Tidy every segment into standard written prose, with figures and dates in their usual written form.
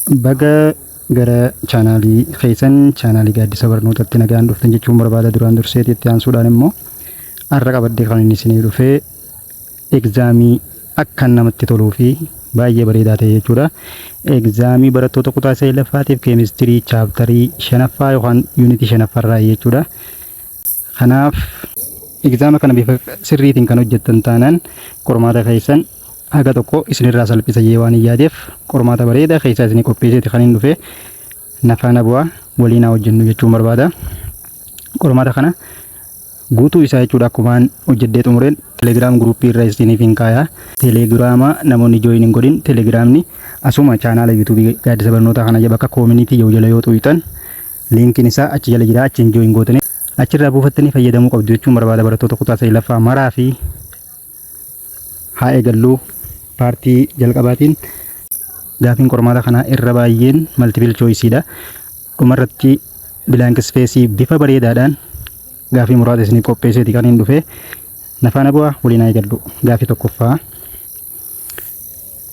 Baga gara chaanaalii keessan, chaanaalii Gaaddisa Barnootatti nagaan dhuftan jechuun barbaada. Duraan durseeti itti aansuudhaan immoo har'a qabadhee kan inni isinii dhufee examii akkan namatti toluu fi baay'ee bareedaa ta'e jechuudha. Examii barattoota kutaa saglaffaatiif keemistirii chapterii shanaffaa yookaan unitii shanaffaarraa jechuudha. Kanaaf exama kana bifa sirriitiin kan hojjettan taanaan qormaata keessan haga tokko isinirraa salphisa jee waan hin yaadeef, qormaata bareedaa keessaa isinii qopheesseeti kan hin dhufe. Nafaana bu'aa, waliin haa hojjennu jechuun barbaada. Qormaata kana guutuu isaa jechuudha akkumaan hojjedhee xumureen Telegram groupii irra isiniif hin kaayaa. Telegrama namoonni join hin godhin, Telegramni asuma chaanaala YouTubeii Gaaddisa Barnootaa kana bakka community yoo jala yoo xuyxan linkiin isaa achi jala jira. Achiin join gootanii achirraa buufattanii fayyadamuu qabdu jechuun barbaada. Barattoota kutaa saglaffaa maraa fi haa eegalluu. Partii jalqabaatiin gaafiin qormaata kanaa irra baay'een multiple choiceiidha. Dhumarratti blank spaceii bifa bareedaadhaan gaafii muraasa isinii qopheesseeti kan hin dhufe. Nafaana bu'aa, waliin haa eegallu. Gaafii tokkoffaa.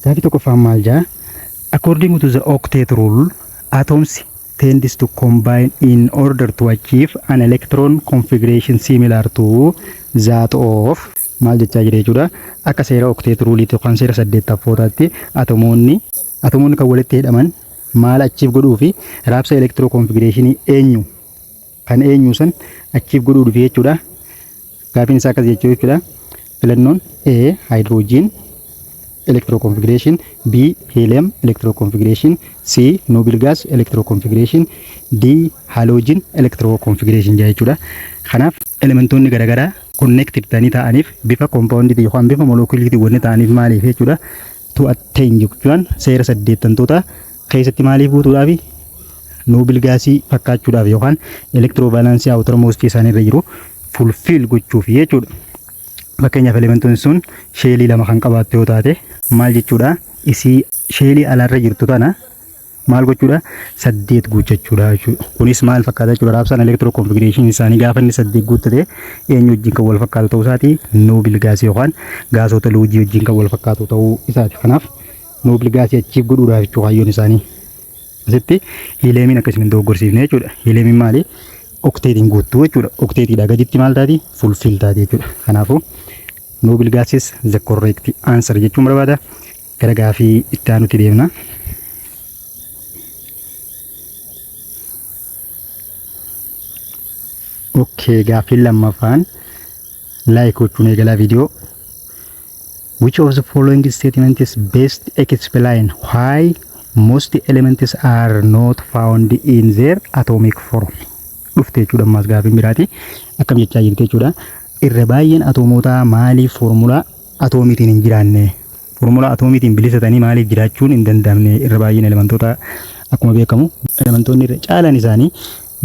Gaafii tokkoffaan maal jaa? According to the octet rule, atoms tends to combine in order to achieve an electron configuration similar to that of. Maal jechaa jira jechuudha? Akka seera octet ruleiitti yookaan seera saddeettaffootaatti atomoonni kan walitti hidhaman maal achieve godhuu fi raabsa electron configuration eenyu kan eenyu san achieve godhuu fi jechuudha. Gaafiin isaa akkas jechuu jechuudha. Filannoon A, hydrogen electron configuration, B, helium electron configuration, C, noble gas electron configuration, D, halogen electron configuration jedha jechuudha. Kanaaf elementoonni garaagaraa connected ta'anii ta'aniif bifa compoundiitiin yookaan bifa moleculeiitiin wanni ta'aniif maaliif jechuudha? To attain jechuudhaan seera saddeettantoota keessatti maaliif guutuudhaafi? Noble gasii fakkaachuudhaaf yookaan electron valenceii outermost isaanii irra jiru fulfill gochuuf jechuudha. Fakkeenyaaf, elementoonni sun shellii lama kan qabaattu yoo taate maal jechuudha? Isii shellii alaarra jirtu tana maal gochuudha? Saddeet guuttachuudha jechuudha. Kunis maal fakkaata jechuudha? Raabsaan electron configurationii isaanii gaafa inni saddeet guuttate eenyu wajjin kan wal fakkaatu ta'uu isaati? Noble gasii yookaan gaasota luujii wajjin kan wal fakkaatu ta'uu isaati. Kanaaf noble gasii achiif godhuudhaaf jechuudha kaayyoon isaanii. Asitti heliumiin akkasiin hin dogoggorsiifne jechuudha. Heliumiin maali? Octetiin guuttuu jechuudha. Octetiidha gaditti maal taati? Fulfill taati jechuudha. Kanaafuu noble gas is the correct answer jechuun barbaada. Gara gaafii itti aanutti deemna. Okay, gaaffiin lammaffaan, like gochuun eegalaa viidiyoo. Which of the following statements best explain why most elements are not found in their atomic form? Dhufte jechuudha ammaas gaaffiin biraati. Akkam jechaa jirti jechuudha? Irra baay'een atoomotaa maaliif foormulaa atoomiitiin hin jiraanne? Foormulaa atoomiitiin bilisatanii maaliif jiraachuun hin danda'amne irra baay'een elementoota? Akkuma beekamu elementoonni irra caalaan isaanii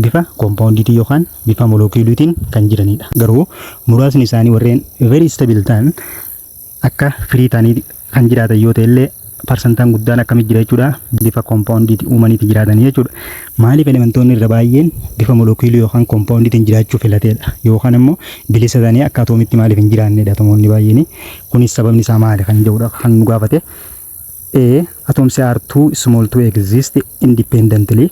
bifa compoundiitiin yookaan bifa moleculeiitiin kan jiranidha. Garuu muraasni isaanii warreen very stable ta'an akka free ta'anii kan jiraatan yoo ta'e illee, parsantaan guddaan akkamitti jira jechuudha? Bifa compoundiitiin uumaniiti jiraatanii jechuudha. Maaliif elementoonni irra baay'een bifa moleculeii yookaan compoundiitiin jiraachuu filateedha? Yookaan immoo bilisa ta'anii akka atoomitti maaliif hin jiraannedha atomoonni baay'een? Kunis sababni isaa maali kan jedhudha kan nu gaafate. A. Atoms are too small to exist independently.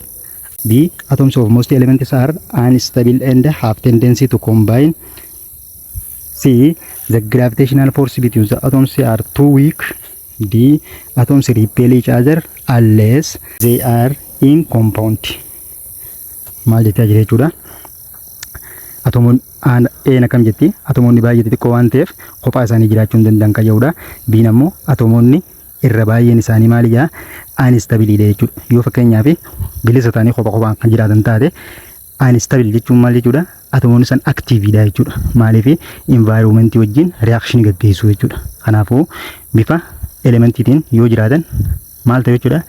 B. Atoms of most elements are unstable and have tendency to combine. C. The gravitational force between the atoms are too weak. D. Atoms repel each other unless they are in compound. Maal jechaa jira jechuudha? Atomoon A'n akkam jetti? Atomoonni baay'ee xixiqqoo waan ta'eef kophaa isaanii jiraachuu hin danda'an kan jedhudha. B'n ammoo atomoonni irra baay'een isaanii maali jaa? Unstableiidha jechuudha. Yoo fakkeenyaaf bilisa ta'anii kopha kophaan kan jiraatan taate, unstable jechuun maal jechuudha? Atomoonni san activeiidha jechuudha. Maaliif? Environmentii wajjin reactionii gaggeessu jechuudha. Kanaafuu bifa elementiitiin yoo jiraatan maal ta'u jechuudha?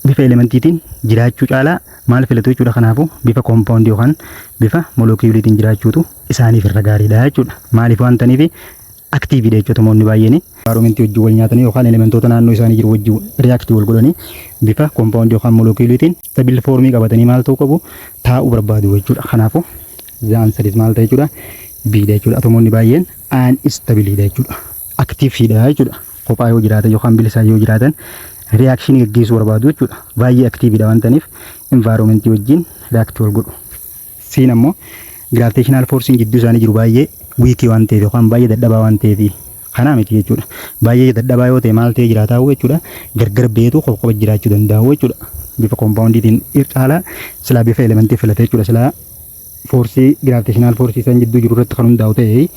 Bifa elementiitiin jiraachuu caalaa maal filatu jechuudha? Kanaafuu bifa compoundii yookaan bifa moleculeiitiin jiraachuutu isaaniif irra gaariidha jechuudha. Maaliif waan ta'aniif? Activeiidha jechuudha atomoonni baay'een. Environmentii wajjin wal nyaatanii yookaan elementoota naannoo isaanii jiru wajjin reactii wal godhanii bifa compoundii yookaan moleculeiitiin stable formii qabatanii maal ta'uu qabu? Taa'uu barbaadu jechuudha. Kanaafuu the answer is maal ta'e jechuudha? B'dha jechuudha. Atomoonni baay'een unstableiidha jechuudha. Activeiidha jechuudha. Kophaa yoo jiraatan yookaan bilisaan yoo jiraatan Reactionii gaggeessuu barbaadu jechuudha. Baay'ee activeidha waan ta'aniif environmentii wajjin react wal godhu. C'n ammoo gravitational forcein jidduu isaanii jiru baay'ee weakii waan ta'eef yookaan baay'ee dadhabaa waan ta'eef kanaa miti jechuudha. Baay'ee dadhabaa yoo ta'e maal ta'e jiraataa jechuudha. Gargar beetu qofa jiraachuu danda'u jechuudha. Bifa compoundiitiin caalaa silaa bifa elementii filate jechuudha. Silaa forceii gravitational forceii isaan jidduu jiru irratti kan hundaa'u ta'e.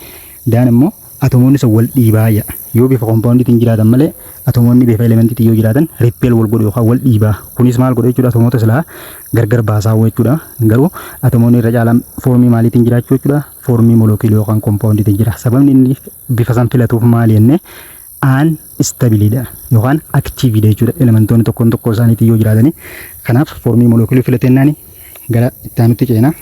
D'n immoo atomoonni sun wal dhiibaa jedha. Yoo bifa compoundiitiin jiraatan malee atomoonni bifa elementiitiin yoo jiraatan repel wal godhu yookaan wal dhiibaa. Kunis maal godhu jechuudha? Atomoota silaa gargar baasaa jechuudha. Garuu atomoonni irra caalaan formii maaliitiin jiraachuu jechuudha? Formii moleculeii yookaan compoundiitiin jira. Sababni inni bifa san filatuuf maali jennee, unstableiidha yookaan activeiidha jechuudha. Elementoonni tokkoon tokkoo isaaniitiin yoo jiraatani. Kanaaf formii moleculeii filatennaani gara itti aanutti ceena.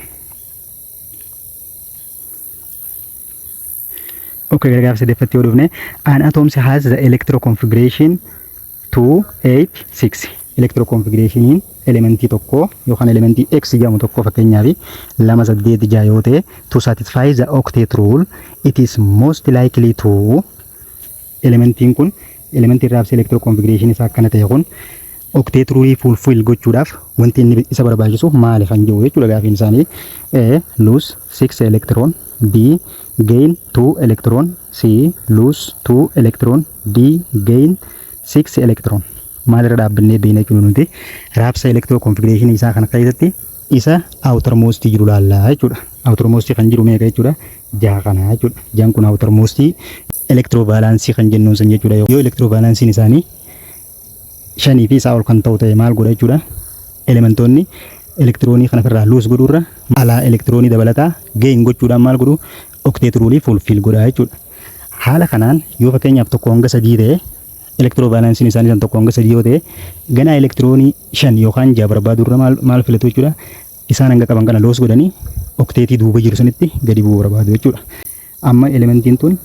Okay, gara gaafa sadeeffatti yoo dhufne, an atom has the electron configuration 2 8 6. Electron configurationiin elementii tokko yookaan elementii X jedhamu tokko fakkeenyaaf 2, 8, 6 yoo ta'e, to satisfy the octet rule it is most likely to, elementiin kun, elementiin raabsa electron configuration isaa akkana ta'e kun, octet rule fulfill gochuudhaaf wanti inni isa barbaachisu maali kan jiru jechuudha gaafiin isaanii. A, lose 6 electron, B, gain 2 electron, C, lose 2 electron, D, gain 6 electron. Maalirra dhaabbannee beekna jechuudha nuti? Raabsa electron configuration isaa kana keessatti isa outermost jiru laallaa jechuudha. Outermost kan jiru meeqa jechuudha? Jaha kana jechuudha. Jahan kun outermost electro valence kan jennuun san jechuudha. Yoo electro valenceiin isaanii shanii fi isaa ol kan ta'u ta'e maal godha jechuudha? Elementoonni elektiroonii kana ofirraa lose godhuurra alaa elektiroonii dabalataa gain gochuudhaan maal godhu? Octet ruleii fulfill godha jechuudha. Haala kanaan yoo fakkeenyaaf 1 hanga 3 ta'e, electro valenceiin isaanii san 1 hanga 3 yoo ta'e, ganaa elektiroonii shan yookaan jaha barbaadurra maal filatu jechuudha? Isaan hanga qaban kana lose godhanii octetii duuba jiru sanitti gadi bu'uu barbaadu jechuudha. Amma elementiin tun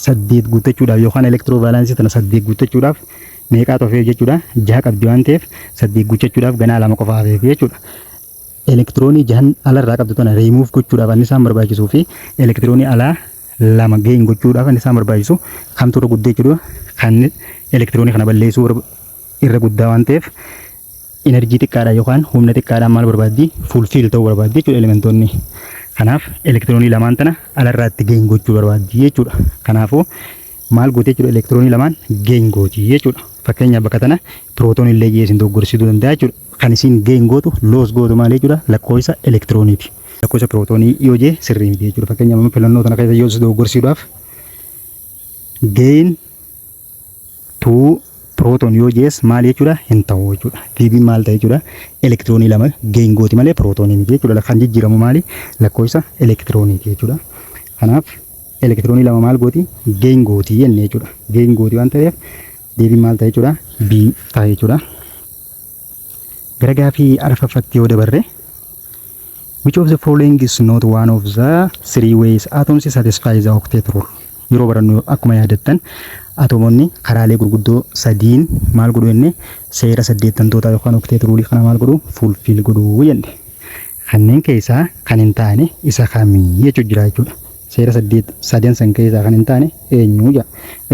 saddeet guuttachuudhaaf yookaan electro valenceii tana saddeet guuttachuudhaaf meeqaa hafeef jechuudha? Jaha qabdi waan ta'eef saddeet guuttachuudhaaf ganaa lama qofa hafeef jechuudha. Elektiroonii jahan alarraa qabdu tana riimuuf gochuudhaaf anni isaan barbaachisuu fi elektiroonii alaa lama gain gochuudhaaf anni isaan barbaachisu kamtu irra guddaa jechuudha? Kan elektiroonii kana balleessuu irra guddaa waan ta'eef, energyii xiqqaadhaan yookaan humna xiqqaadhaan maal barbaaddi? Fulfill ta'uu barbaaddi jechuudha elementoonni. Kanaaf elektiroonii lamaan tana alarraatti gain gochuu barbaaddi jechuudha. Kanaafuu maal gooti jechuudha? Elektiroonii lamaan gain gooti jechuudha. Fakkeenyaaf bakka tana pirootoon illee isin dogoggorsiisuu danda'a jechuudha. Kan isin gain gootu, lose gootu maal jechuudha? Lakkoofsa elektirooniiti. Lakkoofsa pirootoonii yoo jee sirrii miti jechuudha. Fakkeenyaaf filannoo tana keessa yoo si dogoggorsiisuudhaaf gain two proton yoo jees maal jechuudha? Hin ta'u jechuudha. Deebiin maal ta'e jechuudha? Elektiroonii lama gain gooti malee pirootoonii miti jechuudha. Kan jijjiiramu maali? Lakkoofsa elektirooniiti jechuudha. Kanaaf elektiroonii lama maal gooti? Gain gooti jenne jechuudha. Gain gooti waan ta'eef deebiin maal ta'e jechuudha? B ta'a jechuudha. Gara gaafii arfaffatti yoo dabarre, which of the following is not one of the three ways atoms satisfy the octet rule? Yeroo barannu akkuma yaadattan atomoonni karaalee gurguddoo sadiin maal godhu jenne? Seera saddeettamtoota yookaan octet rule kana maal godhu? Fulfill godhu jenne. Kanneen keessaa kan hin taane isa kamii jechuu jira jechuudha. Seera saddeet sadan san keessaa kan hin taane eenyu jedha.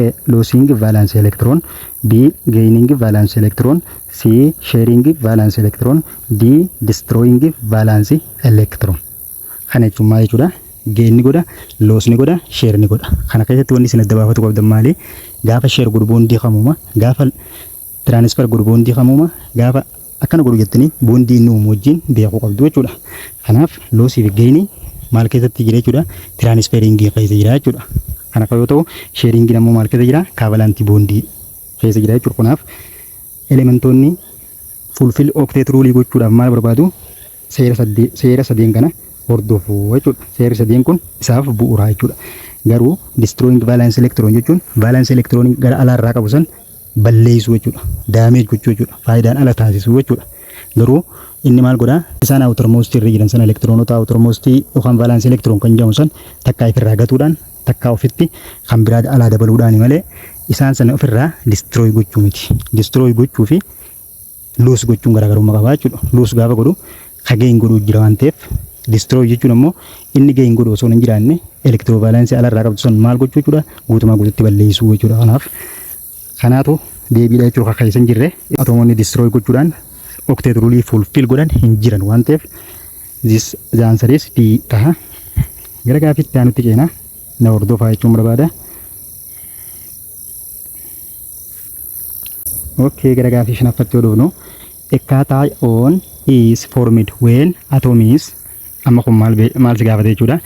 A, losing valence electron, B, gaining valence electron, C, sharing valence electron, D, destroying valence electron. Kana jechuun maal jechuudha? Gain ni godha, lose ni godha, share ni godha. Kana keessatti wanni isin adda baafatu qabdan maali? Gaafa share godhu bondii kamuuma, gaafa transfer godhu bondii kamuuma, gaafa akkana godhu jettanii bondii inni uumu wajjin beekuu qabdu jechuudha. Kanaaf loseii fi gainii maal keessatti jira jechuudha? Transferringii keessa jira jechuudha. Kana yoo ta'u, sharingiin ammoo maal keessa jira? Covalentii bondii keessa jira jechuudha. Kanaaf elementoonni fulfill octet ruleii gochuudhaaf maal barbaadu? Seera sadeen kana hordofuu jechuudha. Seerri sadeen kun isaaf bu'uura jechuudha. Garuu destroying valence electron jechuun valence electron gara alaarraa qabu san balleessuu jechuudha. Damage gochuu jechuudha. Faayidaan ala taasisuu jechuudha. Garuu inni maal godhaa? Isaan outermost irra jiran sana, elektiroonota outermost yookaan valence electron kan jedhamu san, takkaa ifirraa gatuudhaan, takkaa ofitti kan biraa alaa dabaluudhaan malee isaan sana ofirraa destroy gochuu miti. Destroy gochuu fi lose gochuun garaagarummaa qaba jechuudha. Lose gaafa godhu ka gain godhuu jira waan ta'eef, destroy jechuun ammoo inni gain godhu osoo hin jiraanne electro valenceii alarraa qabdu sun maal gochuu jechuudha? Guutumaa guututti balleessuu jechuudha. Kanaaf kanaatu Deebiidha jechuudha kan keessa hin jirre. Atomoonni destroy gochuudhaan octet rule fulfill godhan hin jiran waan ta'eef, this the answer is D taha. Gara gaaffiitti aanutti ceena. Na hordofaa jechuun barbaada. Okay, gara gaaffii shanaffatti yoo dhufnu, a cation is formed when atom is. Amma kun maal maal si gaafate jechuudha?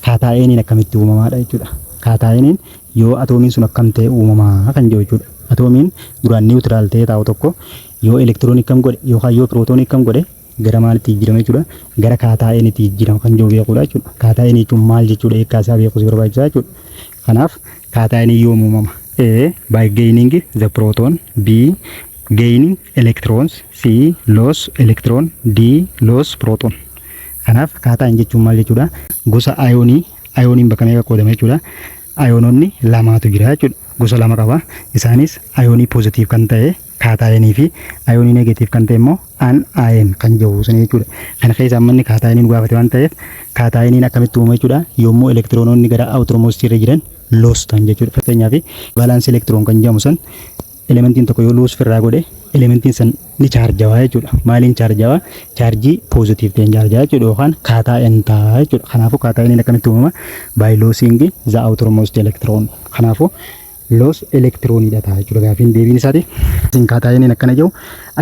Kaataayiniin akkamitti uumamaadha jechuudha. Kaataayiniin yoo atoomiin sun akkam ta'e uumamaa kan jedhu jechuudha. Atoomiin duraan neutral ta'ee taa'u tokko yoo elektiroonii akkam godhe yookaan yoo pirootoonii akkam godhe gara maalitti jijjiirama jechuudha? Gara kaataayiniitti jijjiirama kan jedhu beekuudha jechuudha. Kaataayinii jechuun maal jechuudha? Hiikkaa isaa beekuu si barbaachisaa jechuudha. Kanaaf kaataayinii yoom uumama? A. By gaining the proton. B. Gaining electrons. C. Loss electron. D. Loss proton. Kanaaf cation jechuun maal jechuudha? Gosa ayoonii, ayooniin bakka meeqa qoodama jechuudha? Ayoononni lamaatu jira jechuudha. Gosa lama qaba. Isaanis ayoonii positive kan ta'e kaataayinii fi ayoonii negative kan ta'e immoo anion kan jedhu sana jechuudha. Kana keessa amma inni kaataayinii nu gaafate waan ta'eef, kaataayiniin akkamitti uumama jechuudha? Yommuu elektiroononni gara outermost irra jiran loss ta'an jechuudha. Fakkeenyaaf, valence electron kan jedhamu san elementiin tokko yoo lose firraa godhe, elementiin san ni chaarjawaa jechuudha. Maaliin chaarjawaa? Chaarjii positive ta'een chaarjawaa jechuudha yookaan cation ta'a jechuudha. Kanaafuu kaataayiniin akkamitti uumama? By losing the outermost electron. Kanaafuu loss elektirooniidha ta'a jechuudha gaafiin deebiin isaati. Isin kaataayiniin akkana jedhu,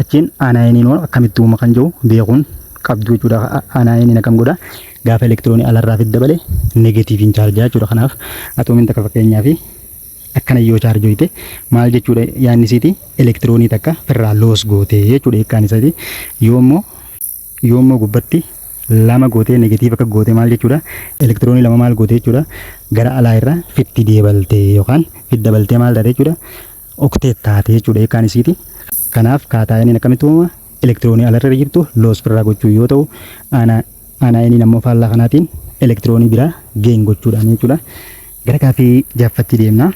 achiin anaayiniin akkamitti uumama kan jedhu beekuun qabdu jechuudha. Anaayiniin akkam godha? Gaafa elektiroonii alarraa fidda dabale negatiiviin chaarjaa jechuudha. Kanaaf atoomiin takka fakkeenyaaf akkana yoo chaarjoyte maal jechuudha yaadni isiiti? Elektiroonii takka firraa loss gootee jechuudha hiikkaan isaati. Yoommoo gubbatti lama gootee negative akka gootee maal jechuudha? Elektiroonii lama maal gootee jechuudha? Gara alaa irraa fitti deebaltee yookaan fidda dabaltee maal taate jechuudha? Octet taate jechuudha hiikkaan isiiti. Kanaaf kaataayiniin akkamitti uumama? Elektiroonii alarra jirtu loss firraa gochuu yoo ta'u, anaayiniin ammoo faallaa kanaatiin elektiroonii biraa gain gochuudhaan jechuudha. Gara gaaffii jaaffatti deemna.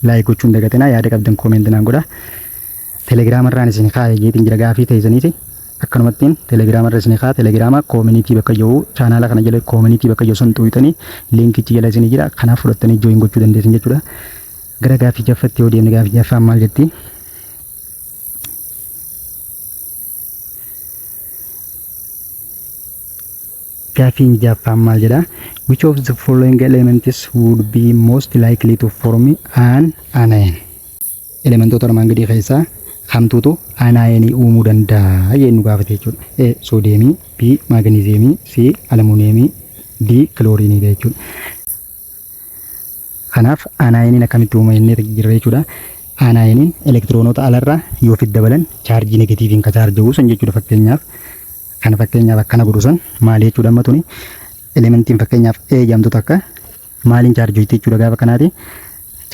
Like gochuun dagatinaa, yaada qabdan comment naan godha. Telegiraama irraan isin kaa'e jeetiin jira gaafii teessaniiti. Akkanumattiin telegiraama irra isin ka'a. Telegiraama community bakka jiru, chaanaala kana jala community bakka jiru sun xuuxanii liinkichi jala isin jira. Kanaaf fudhattanii join gochuu dandeessan jechuudha. Gara gaaffii jaffatti yoo deemne, gaaffii jaffaan maal jetti? Gaaffiin jaffaan maal jedha? Which of the following elements would be most likely to form an anion? Elementoota armaan gadii keessaa kamtuutu anaayinii uumuu danda'a jennu gaafate jechuudha. A. Soodiyeemii, B. Maagniziyeemii, C. Alumuuniyeemii, D. Kilooriiniidha jechuudha. Kanaaf anaayiniin akkamitti uumama jennee jirra jechuudha. Anaayiniin elektiroonota alarraa yoo fid dabalan chaarjii negatiiviin ka chaarja'uu san jechuudha. Fakkeenyaaf kana, fakkeenyaaf akkana godhu san maali jechuudha? Amma tuni elementiin fakkeenyaaf A jedhamtu takka maaliin chaarjoyti jechuudha? Gaafa kanaati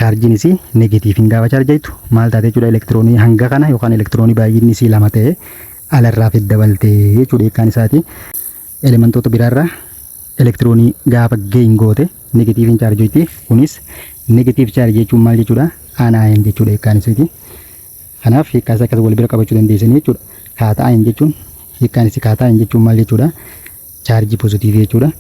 chaarjiin isii negatiiviin gaafa chaarjaitu maal taate jechuudha? Elektiroonii hanga kana yookaan elektiroonii baay'inni isii lama ta'e alarraa fid dabaltee jechuudha hiikkaan isaati. Elementoota biraarraa elektiroonii gaafa gain goote negatiiviin chaarjoyti. Kunis negative charge jechuun maal jechuudha? Anion jechuudha hiikkaan isaati. Kanaaf hiikkaa isaa akkas wal bira qabachuu dandeessanii jechuudha. Cation jechuun hiikkaan isii, cation jechuun maal jechuudha? Chaarjii poozitiivii jechuudha.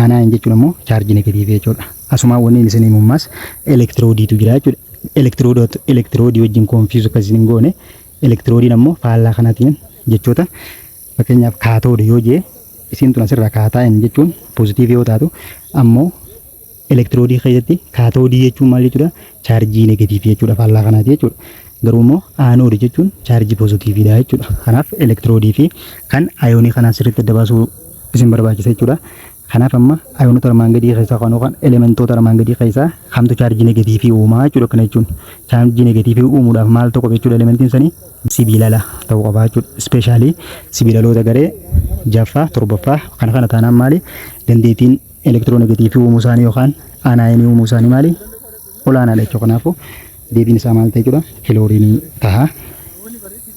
Anion jechuun ammoo chaarjii negatiivii jechuudha. Asumaan wanni isin himummaas elektiroodiitu jira jechuudha. Elektiroodii wajjin confuse akkas isin hin goone. Elektiroodiin ammoo faallaa kanaatiin jechoota, fakkeenyaaf kaatoodii yoo jee, isiin tun asirraa cation jechuun poozitiivii yoo taatu, ammoo elektiroodii keessatti kaatoodii jechuun maal jechuudha? Chaarjii negatiivii jechuudha, faallaa kanaati jechuudha. Garuu immoo aanoodii jechuun chaarjii poozitiiviidha jechuudha. Kanaaf elektiroodii fi kan ayoonii kanaa sirriitti adda baasuu isin barbaachisa jechuudha. Kanaaf amma ayoonota armaan gadii keessaa kan yookaan elementoota armaan gadii keessaa kamtu chaarjii negatiivii uumaa jechuudha. Kana jechuun chaarjii negatiivii uumuudhaaf maal ta'u qaba jechuudha? Elementiin sanii sibiilala ta'uu qaba jechuudha. Especially sibiilaloota garee jaffaa, torbaffaa kana kana taanaan maali? Dandeettiin elektiroonegatiivii uumuu isaanii yookaan anaayinii uumuu isaanii maali? Olaanaadha jechuudha. Kanaafuu deebiin isaa maal ta'e jechuudha? Kilooriinii taha.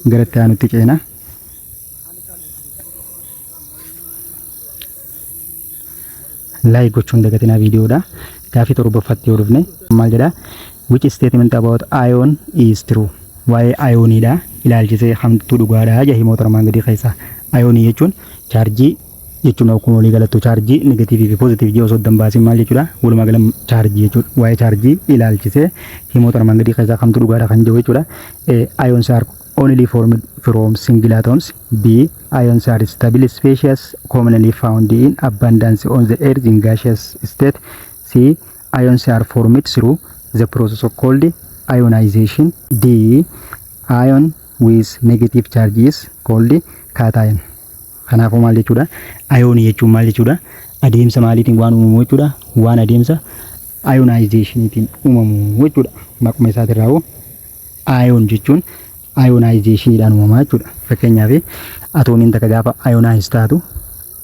Gara itti aanutti ceena. Like gochuun dagatinaa viidiyoodha. Gaafii torbaffaatti yoo dhufne maal jedha? Which statement about ion is true? Waa'ee ayooniidha ilaalchisee hamtuu dhugaadha jedha himoota armaan gadii keessaa. Ayoonii jechuun chaarjii Jechuun akkuma walii galattu chaarjii negatiivii fi poozitiivii jee osoo adda hin baasin maal jechuudha? Walumaa gala chaarjii jechuudha. Waa'ee chaarjii ilaalchisee himoota armaan gadii keessaa kamtu dhugaadha kan jiru jechuudha. A. Ions are only formed from single atoms. B. Ions are stable species commonly found in abundance on the earth in gaseous state. C. Ions are formed through the process of called ionization. D. Ion with negative charge is called cation. Kanaafuu maal jechuudha? Ayoonii jechuun maal jechuudha? Adeemsa maaliitiin waan uumamu jechuudha? Waan adeemsa ionizationiitiin uumamu jechuudha. Maquma isaatirraa ion jechuun ionizationiidhaan uumamaa jechuudha. Fakkeenyaaf, atoomiin takka gaafa ionize taatu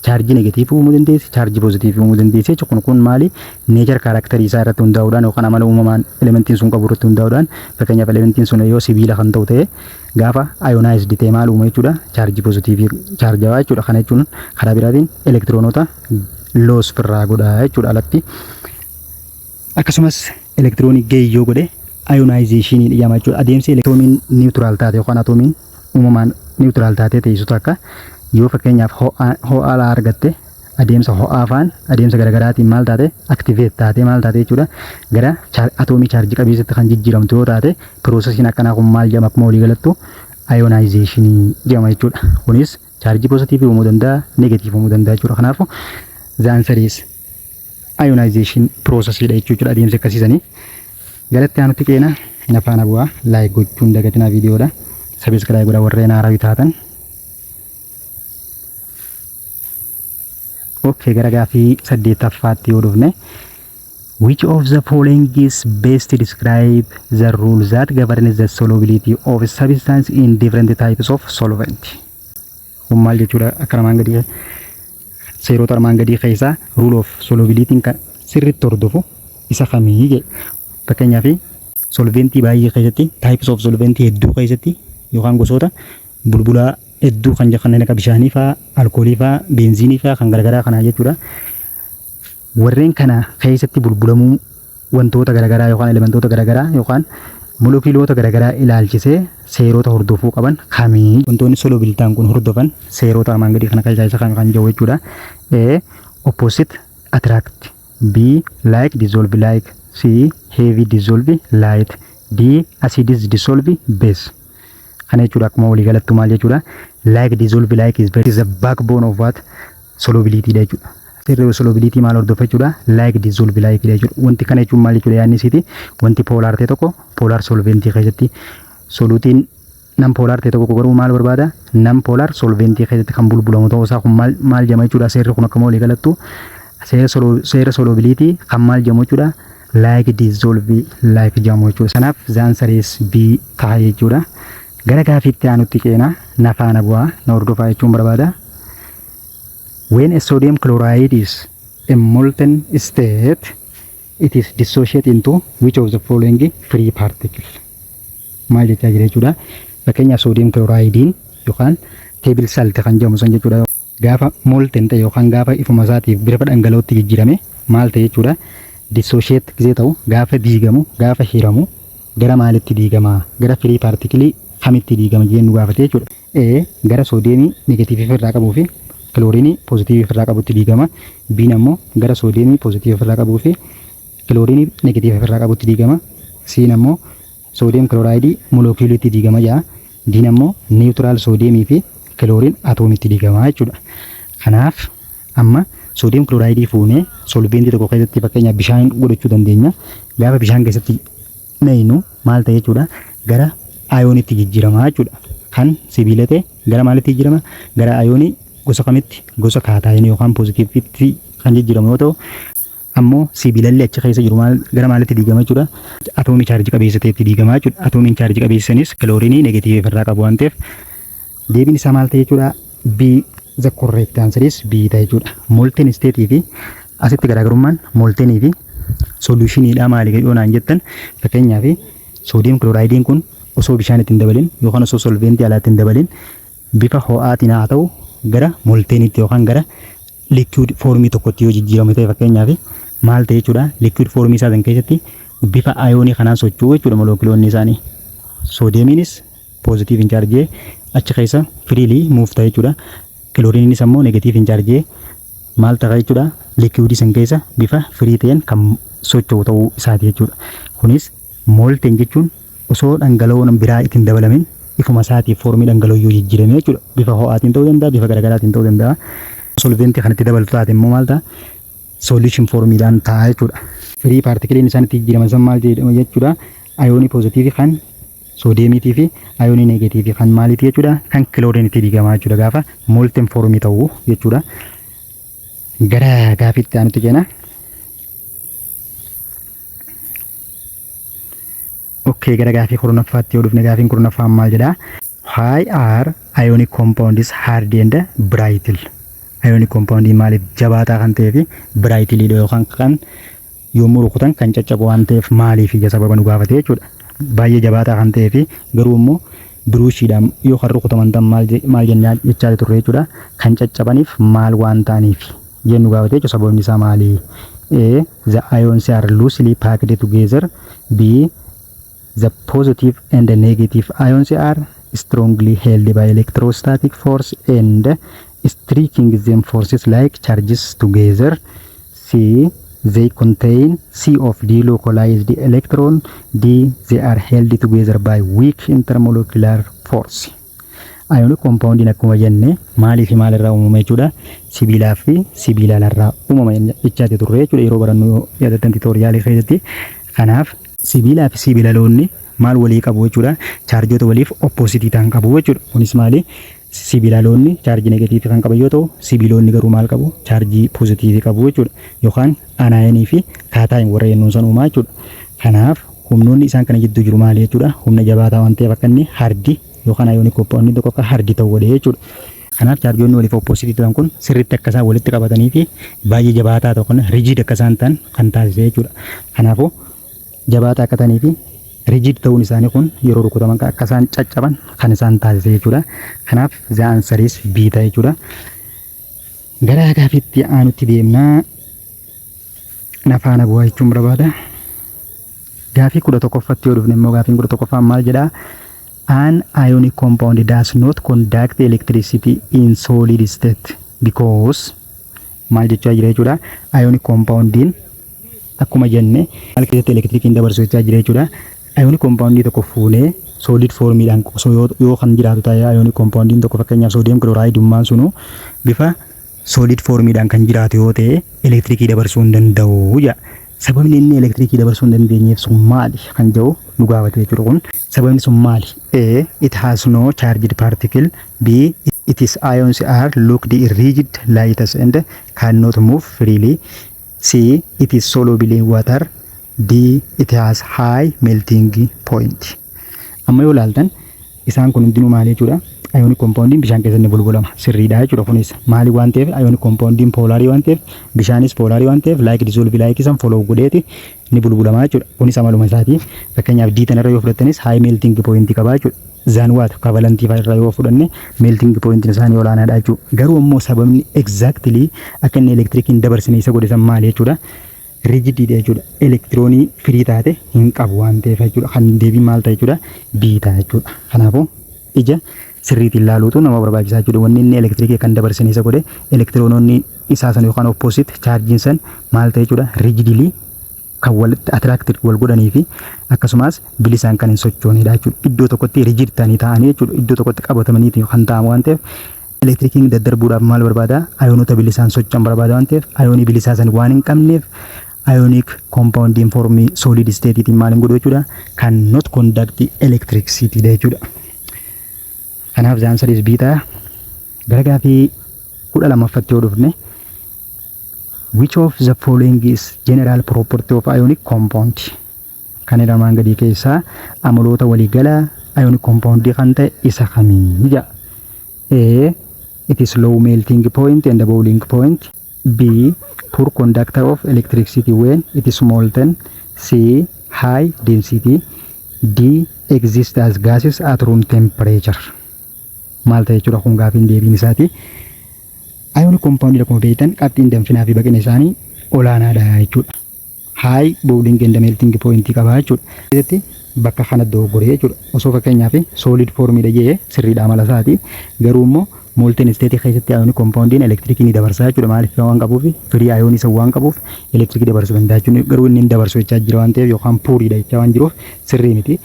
chaarjii negatiivii uumuu dandeessi, chaarjii poozitiivii uumuu dandeessi jechuudha. Kun maali? Nature characterii isaa irratti hundaa'uudhaan yookaan amala uumamaan elementiin sun qabu irratti hundaa'uudhaan, fakkeenyaaf, elementiin sun yoo sibiila kan ta'u ta'e, gaafa ionized ta'e maal uuma jechuudha? Chaarjii poozitiivii chaarjawaa jechuudha. Kana jechuun karaa biraatiin elektiroonota loss firraa godha jechuudha alatti. Akkasumas elektiroonii gain yoo godhe ionizationii jedhama jechuudha. Adeemsi atoomiin neutral taate yookaan atoomiin uumamaan neutral taatee teessu takka yoo fakkeenyaaf ho'a alaa argatte, adeemsa ho'aa faan adeemsa garaagaraatiin maal taate, activate taate, maal taate jechuudha, gara atoomii chaarjii qabeessatti kan jijjiiramtu yoo taate, processiin akkanaa kun maal jedhama? Akkuma walii galattu ionizationii jedhama jechuudha. Kunis chaarjii poozitiivii uumuu danda'a, negatiivii uumuu danda'a jechuudha. Kanaafuu the answer is ionization processiidha jechuudha adeemsa akkasiisanii. Galatti aanutti qeena na faana bu'aa. Like gochuun dagatinaa viidiyoodha. Subscribe godhaa warreen haarawii taatan. Okay, gara gaafii saddeettaffaatti yoo dhufne, which of the following is best describe the rule that governs the solubility of a substance in different types of solvent? Kun maal jechuudha? Akka armaan gadii, seerota armaan gadii keessaa rule of solubility kan sirriitti hordofu isa kamii jedhe. Fakkeenyaaf, solventii baay'ee keessatti, types of solventii hedduu keessatti yookaan gosoota bulbulaa hedduu kan kanneen akka bishaanii fa'aa, alkoolii fa'aa, beenziinii fa'aa kan garagaraa kanaa jechuudha. Warreen kana keessatti bulbulamuu wantoota garagaraa yookaan elementoota garagaraa yookaan molookiiloota garagaraa ilaalchisee seerota hordofuu qaban kamii? Wantoonni soluble ta'an kun hordofan seerota armaan gadii kana keessaa isa kam kan jiru jechuudha. A. Opposite attract. B. Like dissolve like. C. Heavy dissolve light. D. Acids dissolve base. Kana jechuudha, akkuma walii galattu maal jechuudha? Like dissolve like is the backbone of what? Solubility dha jechuudha. Seerri solubility maal hordofa jechuudha? Like dissolve like dha jechuudha. Wanti kana jechuun maal jechuudha yaadni isiiti? Wanti polar ta'e tokko polar solventii keessatti, soluteiin non polar ta'e tokko garuu maal barbaada? Non polar solventii keessatti kan bulbulamu ta'uu isaa kun maal maal jedhama jechuudha? Seerri kun akkuma walii galattu seera solubility kan maal jedhamu jechuudha? Like dissolve like jedhamu jechuudha. Kanaaf the answer is B ta'a jechuudha. Gara gaafiitti aanutti ceena. Na faana bu'aa, na hordofaa jechuun barbaada. When a sodium chloride is a molten state, it is dissociated into which of the following free particle? Maal jechaa jira jechuudha? Fakkeenyaaf, sodium chloridein yookaan table salt kan jedhamu san jechuudha. Gaafa molten ta'e yookaan gaafa ifuma isaatiif bifa dhangala'ootti jijjiirame maal ta'e jechuudha? Dissociate gisee ta'u, gaafa diigamu, gaafa hiramu gara maalitti diigama? Gara free particle kamitti diigama jennee nu gaafate jechuudha. A. Gara soodiyeemii negatiivii ofirraa qabuu fi kilooriinii poozitiivii ofirraa qabutti diigama. B ammoo gara soodiyeemii poozitiivii ofirraa qabuu fi kilooriinii negatiivii ofirraa qabutti diigama. C ammoo sodium chlorideii molookiiliitti diigama jedha. D ammoo neutral soodiyeemii fi chlorine atoomitti diigama jechuudha. Kanaaf amma sodium chlorideii fuunee solventii tokko keessatti, fakkeenyaaf bishaan godhachuu dandeenya. Gaafa bishaan keessatti nayinu maal ta'e jechuudha? Gara ayoonitti jijjiirama jechuudha. Kan sibiila ta'e gara maalitti jijjiirama? Gara ayoonii gosa kamitti? Gosa cationii yookaan poozitiivitti kan jijjiiramu yoo ta'u, ammoo sibiilalli achi keessa jiru maal, gara maalitti diigama jechuudha? Atoomii chaarjii qabeessa ta'etti diigama jechuudha. Atoomiin chaarjii qabeessanis kiloorinii negatiivii ofirraa qabu waan ta'eef, deebiin isaa maal ta'e jechuudha? B. The correct answer is B ta'e jechuudha. Molten state fi asitti garaagarummaan moltenii fi solutioniidha maali yoo naan jettan, fakkeenyaaf, sodium chlorideiin kun osoo bishaan itti hin dabalin yookaan osoo solventii alaatti hin dabalin bifa ho'aatiin haa ta'u gara moltenitti yookaan gara liquid formii tokkotti yoo jijjiiramu ta'e, fakkeenyaaf, maal ta'e jechuudha? Liquid formii isaa keessatti bifa ayoonii kanaan socho'u jechuudha molookiloonni isaanii. Soodiyeemiinis positive charge'ee achi keessa freely move ta'e jechuudha. Kilooriiniinis ammoo negative charge'ee Maal ta'a jechuudha? Liquidii san keessa bifa free ta'een kan socho'u ta'uu isaati jechuudha. Kunis molten jechuun osoo dhangala'oon biraa ittiin dabalamin ifuma isaatiif formii dhangala'oo yoo jijjiirame jechuudha. Bifa ho'aatiin ta'uu danda'a, bifa garaagaraatiin ta'uu danda'a. Solventii kan itti dabaltu taate immoo maal ta'a? Solution formiidhaan ta'a jechuudha. Free particleiin isaan itti jijjiiraman san maal jedhama jechuudha? Ayoonii positive kan soodiyeemiitii fi ayoonii negative kan maaliiti jechuudha? Kan kilooriinitti diigamaa jechuudha gaafa molten formii ta'u jechuudha. Gara gaafiitti aanutti ceena. Okay, gara gaafii 10ffaatti yoo dhufne, gaafiin 10ffaan maal jedhaa? Why are ionic compounds hard and brittle? Ionic compound maaliif jabaataa kan ta'ee fi brittle yookaan kan yommuu rukutan kan caccabu waan ta'eef maaliif ija sababa nu gaafate jechuudha. Baay'ee jabaataa kan ta'ee fi garuu immoo brushiidhaan yoo kan rukutaman ta'an maal jennee jechaa turre jechuudha. Kan caccabaniif maal waan ta'aniif jennu gaafate jechuudha. Sababni isaa maali? A. The ions are loosely packed together. B. The positive and the negative ions are strongly held by electrostatic force and striking them forces like charges together. C. They contain sea of delocalized electron. D. They are held together by weak intermolecular force. Ionic compoundiin akkuma jenne maalii fi maalirraa uumama jechuudha? Sibiilaa fi sibiilalarraa uumama jechaati turre jechuudha yeroo barannu yaadattan tutorialii keessatti. Kanaaf sibiilaa fi sibiilaloonni maal walii qabu jechuudha? Chaarjoota waliif opposite ta'an qabu jechuudha. Kunis maali? Sibiilaloonni chaarjii negative kan qaban yoo ta'u, sibiilonni garuu maal qabu? Chaarjii positive qabu jechuudha. Yookaan anion fi cation warra jennuun san uumaa jechuudha. Kanaaf humnoonni isaan kana gidduu jiru maali jechuudha? Humna jabaataa waan ta'eef akka inni hard yookaan ionic compound tokko akka hard ta'u godhe jechuudha. Kanaaf chaarjoonni waliif opposite ta'an kun sirriitti akka isaan walitti qabatanii fi baay'ee jabaataa ta'u kun rigid akka isaan ta'an kan taasise jechuudha. Kanaafuu jabaataa akka ta'anii fi rigid ta'uun isaanii kun yeroo rukutaman akka isaan caccaban kan isaan taasise jechuudha. Kanaaf the answer is B ta'a jechuudha. Gara gaafiitti aanutti deemnaa, na faana bu'aa jechuun barbaada. Gaafii 11ffaatti yoo dhufne immoo, gaafiin 11ffaan maal jedhaa? An ionic compound does not conduct electricity in solid state because maal jechaa jira jechuudha? Ionic compoundiin akkuma jenne maal keessatti elektirikiin dabarsu jechaa jira jechuudha? Ionic compoundii tokko fuunee solid formiidhaan yoo kan jiraatu ta'e, ionic compoundiin tokko, fakkeenyaaf sodium chloride sunu bifa solid formiidhaan kan jiraatu yoo ta'e, elektirikii dabarsuu hin danda'u jedha. Sababni inni elektirikii dabarsuu hin dandeenyeef sun maali kan jedhu nu gaafate jechuudha kun. Sababni sun maali? A. It has no charged particle. B. Its ions are locked in rigid lattice and cannot move freely. C. It is soluble in water. D. It has high melting point. Amma yoo ilaaltan isaan kun hundinuu maali jechuudha? Ionic compoundiin bishaan keessatti ni bulbulama. Sirriidha jechuudha kunis. Maali waan ta'eef? Ionic compoundiin polarii waan ta'eef, bishaanis polarii waan ta'eef, like dissolve like san follow godheeti ni bulbulama jechuudha. Kunis amaluma isaati. Fakkeenyaaf D tanarra yoo fudhattanis high melting point qaba jechuudha. Than what covalentii irraa yoo fudhanne melting point isaanii olaanaadha jechuudha. Garuu immoo sababni exactly akka inni elektirikiin dabarsine isa godhe san maali jechuudha? Rigidiidha jechuudha. Elektiroonii free taate hin qabu waan ta'eef jechuudha. Kan deebiin maal ta'a jechuudha? B ta'a jechuudha. Kanaafuu ija sirriitiin ilaaluutu nama barbaachisaa jechuudha. Wanni inni elektirikii kan dabarsine isa godhe elektiroonoonni isaa san yookaan opposite chaarjiin san maal ta'e jechuudha? Rigidly kan walitti attracted wal godhanii fi akkasumas bilisaan kan hin sochoonedha jechuudha. Iddoo tokkotti rigid ta'anii ta'anii jechuudha. Iddoo tokkotti qabatamanii kan ta'amu waan ta'eef, elektirikiin daddarbuudhaaf maal barbaada? Ayoonota bilisaan socho'an barbaada waan ta'eef, ayoonii bilisaa san waan hin qabneef ionic compoundiin formii solid stateetiin maal hin godhu jechuudha? Kan not conduct electricity dha jechuudha. Kanaaf the answer is B ta'a. Gara gaafii 12ffaatti yoo dhufne, which of the following is general property of ionic compound? Kan armaan gadii keessaa amaloota waliigalaa ionic compound kan ta'e isa kamii jedha. A. It is low melting point and boiling point. B. Poor conductor of electricity when it is molten. C. High density. D. Exist as gases at room temperature. Maal ta'e jechuudha kun gaafiin deebiin isaati? Ionic compound akkuma beektan qabxiin danfinaa fi baqina isaanii olaanaadha jechuudha. High boiling and melting point qaba jechuudha. Keessatti bakka kana dogoggoree jechuudha. Osoo fakkeenyaaf solid formidha jee sirriidha amala isaati. Garuu immoo Molten state keessatti ionic compoundiin elektirikii ni dabarsa jechuudha. Maaliif waan qabuuf? Free ionii san waan qabuuf elektirikii dabarsuu danda'a jechuudha. Garuu inni hin dabarsu jechaa jira waan ta'eef yookaan pureiidha jechaa waan jiruuf sirrii miti.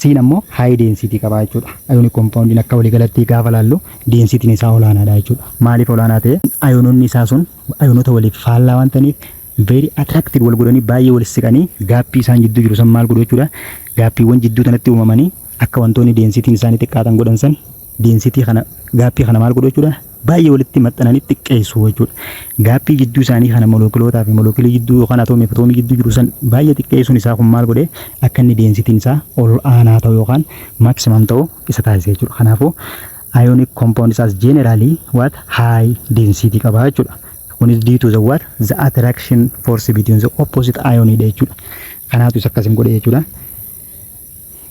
C'n ammoo high density qaba jechuudha. Ionic compoundiin akka waliigalatti gaafa laallu densityn isaa olaanaadha jechuudha. Maaliif olaanaa ta'e? Iononni isaa sun ionota waliif faallaa waan ta'aniif very attracted wal godhanii, baay'ee wal siqanii, gapii isaan jidduu jiru san maal godhu jechuudha. Gapiiwwan jidduu tanatti uumamanii akka wantoonni densityn isaanii xiqqaatan godhan san, density kana, gapii kana maal godhu jechuudha? Baay'ee walitti maxxananii xiqqeessu jechuudha. Gapii jidduu isaanii kana, molekilootaa fi molekilii jidduu yookaan atoomii fi atoomii jidduu jiru san baay'ee xiqqeessuun isaa kun maal godhe? Akka inni densityn isaa ol aanaa ta'u yookaan maximum ta'u isa taasise jechuudha. Kanaafuu ionic compound isaas generally what? High density qaba jechuudha. Kunis due to the what? The attraction force between the opposite ion dha jechuudha. Kanaatu isa akkasin godhe jechuudha.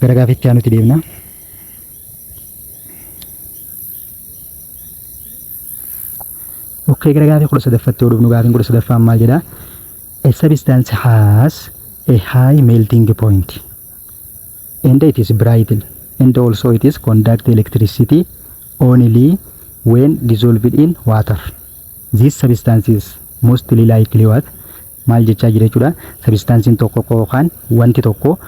Gara gaafichaa nuti deemna. Okay, gara gaafii 13ffaatti yoo dhufnu, gaafiin 13ffaan maal jedha? A substance has a high melting point and it is brittle and also it is conduct electricity only when dissolved in water. This substance is mostly likely what? Maal jechaa jira jechuudha. Substanceiin tokko yookaan wanti tokko